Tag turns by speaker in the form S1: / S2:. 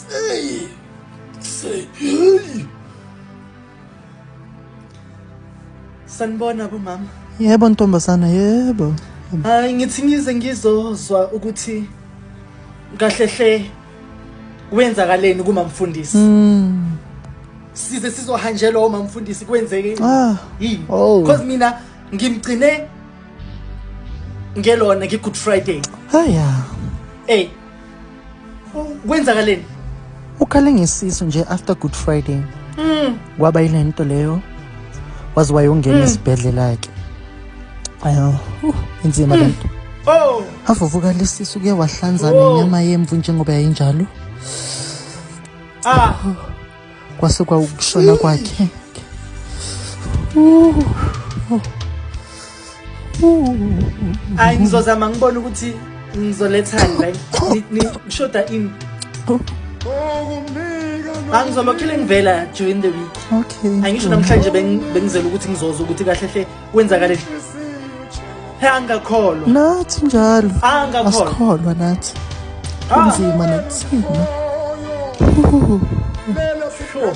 S1: Hey. Say, hey.
S2: Sanibona bomama.
S3: Yebo ntombazana yebo.
S2: Hayi ngithi ngize ngizozwa ukuthi kahle hle kwenzakaleni kumamfundisi. Size sizohanjelwa umamfundisi kwenzeke
S3: Ah.
S2: yini?
S3: Oh.
S2: Because mina ngimgcine ngelona nge Good Friday.
S3: Haya.
S2: Hey. Kwenzakaleni?
S3: Ukhale ngesisu nje after Good Friday. Kwaba ile nto leyo. Waze wayongena esibhedlela ke. Ayo, inzima lento.
S2: Oh.
S3: Avuvuka lesisu ke wahlanza
S2: Oh.
S3: nenyama yemvu njengoba yayinjalo.
S2: Ah.
S3: Kwase kwawukushona kwakhe.
S2: Hayi ngizozama ngibone ukuthi ngizolethani la. Nishoda ini. Angizolokhile ngivela during the week.
S3: Okay.
S2: Angisho namhlanje bengizela ukuthi ngizozwa ukuthi kahle hle kwenzakaleni. He angakholwa.
S3: Nathi njalo.
S2: Angakholwa.
S3: Asikholwa nathi.
S2: Ah.
S3: Kunzima nakuthina.
S2: Sure.